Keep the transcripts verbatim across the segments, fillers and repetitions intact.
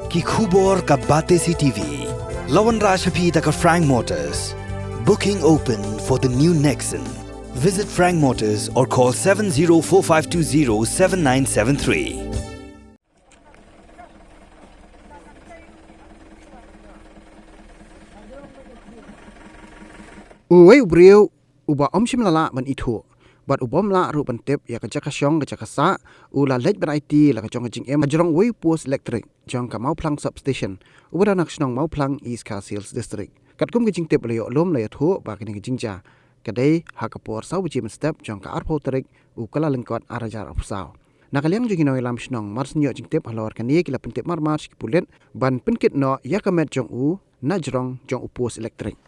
Ki khubor ka Batesi T V. La wanrah sha phi da ka Frank Motors. Booking open for the new Nexon. Visit Frank Motors or call seven zero four five two zero seven nine seven three. Uwei u briew uba ym shym la lah ban ithuh bad u bym lah ruh ban tip ïa ka jaka shong ka jaka sah, u la leit ban aiti la ka jong ka jingim ha jrong uwei u post elektrik jong ka Mawphlang Substation, uba don ha ka shnong Mawphlang, East Khasi Hills District. Katkum ka jingtip ba la ïoh lum la ïathuh ba kane ka jingjia ka dei ha ka por saw baje mynstep jong ka arphew tarik u Kyllalyngkot arhajar arphew saw. Na ka liang jong ki nongïalam shnong, mar shu ïoh jingtip halor kane, ki la pyntip marmar sha ki pulit ban pynkit noh ïa ka met jong u na jrong jong u post elektrik.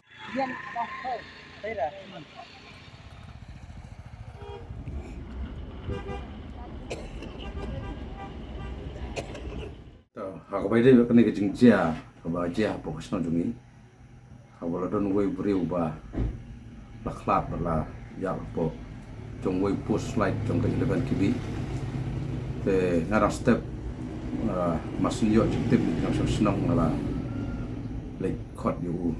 To, ha kaba ïadei bad kane ka jingjia kaba jia hapoh ka shnong jong ngi, haba la don uwei u briew ba la khlad bad la ïap hapoh jong uwei u post light jong ka eleven K V. Te nga dang step, ah, mar shu ïoh jingtip na ka shnong, nga la leit khot ïa u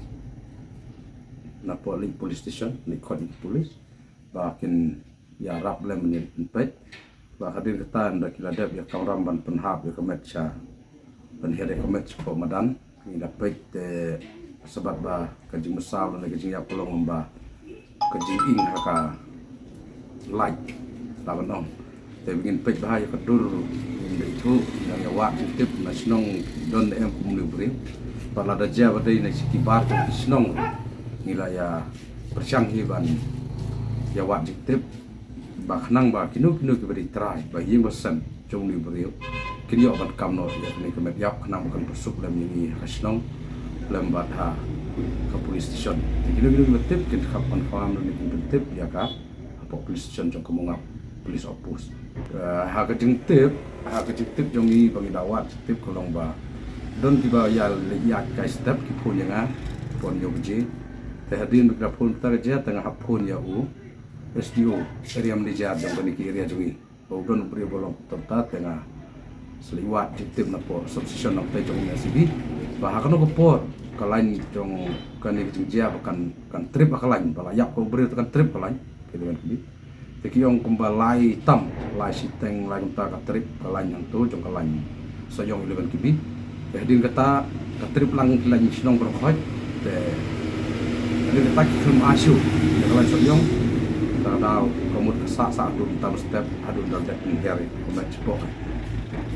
napoh Link Police Station, leit khot ïa ki pulit ba kin ïarap lem ban ïa pynpeit. Ba hadien kata ynda ki la dep ïa kamram ban pynhap ïa ka met sha, pynhiar ïa ka met shapoh madan, ngi la peit te, sabab ba ka jingmynsaw lane ka jingïap ka long ba ka jinging ha ka light la ban ong. Te ba ngin peit bha ïa ka dur, ngin da ithuh, ngin ïa wad jingtip na shnong, don ne em kumno u briew. Bad lada jia ba dei na shi ki bar ki shnong, ngi la ïa pyrshang hi ban ïa wad jingtip ba khnang ba kino kino kiba dei trai ba ïing ba sem jong une u briew kin ïoh ban kam noh ïa kane ka met ïap, khnang ba kan pynsuk lem ïa ngi ha ka shnong lem bad ha ka police station. Te kino kino kiba tip kin kham confirm ne kin pyntip ïa ka hapoh police station jong ka Mongap Police Outpost. Eh, ha ka jingtip, ha ka jingtip jong ngi ba ngi la wad jingtip ka long ba don kiba ïa leit ïaid kai step, ki phone ïa nga, phone ïa u Vijay. Te hadien ba ki la phone mynta ka jia, te nga hap phone ïa u S D O, area manager jong kane ki area jong ngi. Ba u don u briew ba long kumta, te nga sa leit wad jingtip napoh substation Nongtei jong M S C B. Ba ha kano ka por ka line jong kane ka jingjia ba kan, kan trip ha ka line, ba la ïap ka u briew te kan trip ka line. Ka eleven K V. Te ki ong kumba lai tam, lai shiteng, lai kumta ka trip ka line hangto jong ka line Sohiong eleven K V. Te hadien kata ka trip lang ki line shnong baroh khoit. Te hadien kata ki khlem ai shuh ïa ka line Sohiong. Te ka daw ka mut ka sah sah haduh mynta ba step, haduh ynda dep pynhiar ïa ka met shapoh.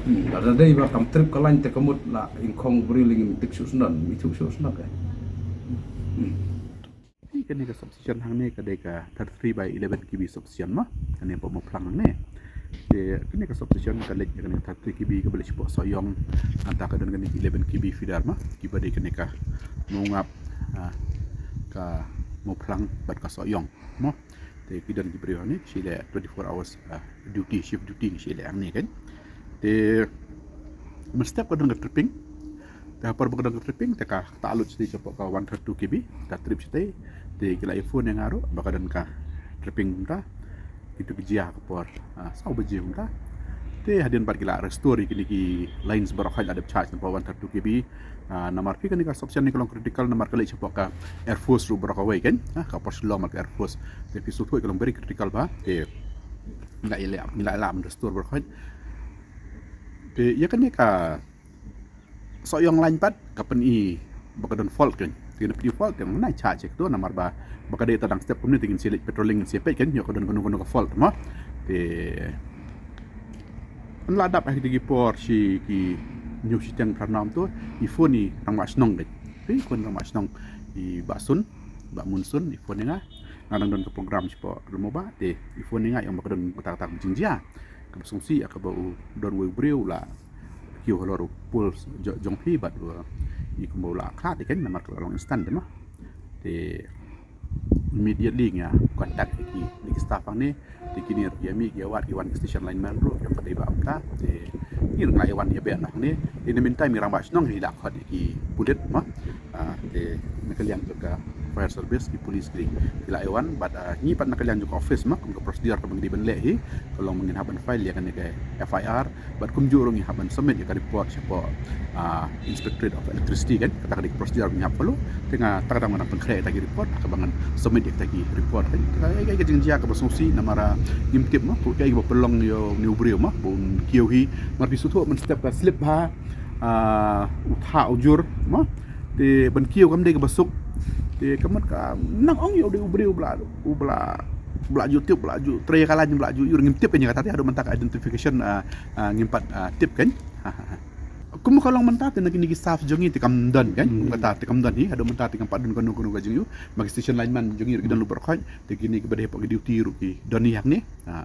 Hmm, lada dei ba kam trip ka line te ka mut la ïngkhong u briew lei, ngim tip shuh shuh, ngim tip shuh shuh ka. Hmm. Te kane ka substation hangne ka dei ka thirty-three by eleven K V substation mo. Kane hapoh Mawphlang hangne. Te kane ka substation ka leit ïa kane ka thirty-three K V kaba leit shapoh Sohiong. Nangta ka don kane ka eleven K V feeder mo, kiba dei kane ka Mongap, ah, ka Mawphlang bad ka Sohiong mo. Te ki don ki briew hangne ki shu leh twenty-four hours, ah, duty, shift duty ki shu leh hangne kan. Te mynstep ka don ka tripping. Te ha por ba ka don ka tripping te ka, ka lut shatei shapoh ka one thirty-two K V, ka trip shatei. Te ki la ïa phone ïa nga ruh ba ka don ka tripping kumta. Kito ki jia ha ka por, ah, saw baje kumta. Te hadien pat ki la restore ïa kine ki lines baroh khoit, la dep charge napoh one thirty-two K V. Ah, namar phi, kane ka substation ne ka long critical namar ka leit shapoh ka Air Force ruh baroh kawei kan. Ah, ka por Shillong namar ka Air Force. Te phi sngewthuh ka long very critical bha. Te ngi la ïa leh, ngi la ïa leh ban restore baroh khoit. Te ïa kane ka Sohiong line pat ka pyni ba ka don fault kan. Te na pyni fault te ngan ai charge ïa kato namar ba, ba ka dei ta dang step kumne te ngin sa leit patrolling, ngin sa peit kan, ïoh ka don kano kano ka fault mo. Te ngi la dap ha kito ki por shi ki hynñiew shiteng phra num to, i phone i rangbah shnong kan. Te i phone rangbah shnong, i Bah Sun, Bah Mun Sun, i phone ïa nga. Nga dang don ka program shapoh Lum U Bah, te i phone ïa nga, i ong ba ka don kata kata ka jingjia kaba sngewsih, ïa kaba u don uwei u briew u la kiew halor u pole jo-, jong phi bad u, i kumba u la khlad ïa kan namar ka la long instant te mo. Te immediately nga contact ïa ki, ïa ki staff hangne, te kine ruh ki ïa mih, ki ïa wad, ki wan ki station lineman ruh, ki ong ka dei ba kumta, te ngi ruh ngi la ïa wan ïa beh noh hangne. Te in the meantime i rangbah shnong hi la khot ïa ki pulit mo. Ah, te na ka liang jong ka fire service, ki police ki, ki la ïa wan, bad, ah, ngi pat na ka liang jong ka office ma, kum ka procedure kaba ngi dei ban leh hi, ka long ba ngin hap ban file ïa kane ka F I R, bad kumjuh ruh ngi hap ban submit ïa ka report shapoh, ah, Inspectorate of Electricity kan, kata ka dei ka procedure ba ngi hap follow, te nga ta kata nga dang pynkhreh ïa kita ki report, kaba ngan submit ïa kita ki report kan, ka, ka, ka jingjia kaba sngewsih namar, ah, ngim tip ma, pyrkhat ïa kiba pynlong ïa une u briew ma, ba un kiew hi, mar phi sngewthuh mynstep ka slip bha, ah, u thah u jur ma, te ban kiew kam dei kaba suk. Te ka mut ka nang ong ïa u dei u briew ba la, u ba la, ba la ju tip, ba la ju trei ka lain, ba la ju ïur, ngim tip kan ïa kata te haduh mynta ka identification, ah, ah, ngim pat, ah, tip kan. Kum ka long mynta te na kine ki staff jong ngi te kam don kan. Hmm. Kum kata te kam don hi, haduh mynta te kam pat don kano kano ka jingïur. Ma ki station lineman jong ngi ruh ki don lubor khoit, te kine kiba dei hapoh ki duty ruh ki don hi hangne. Ah.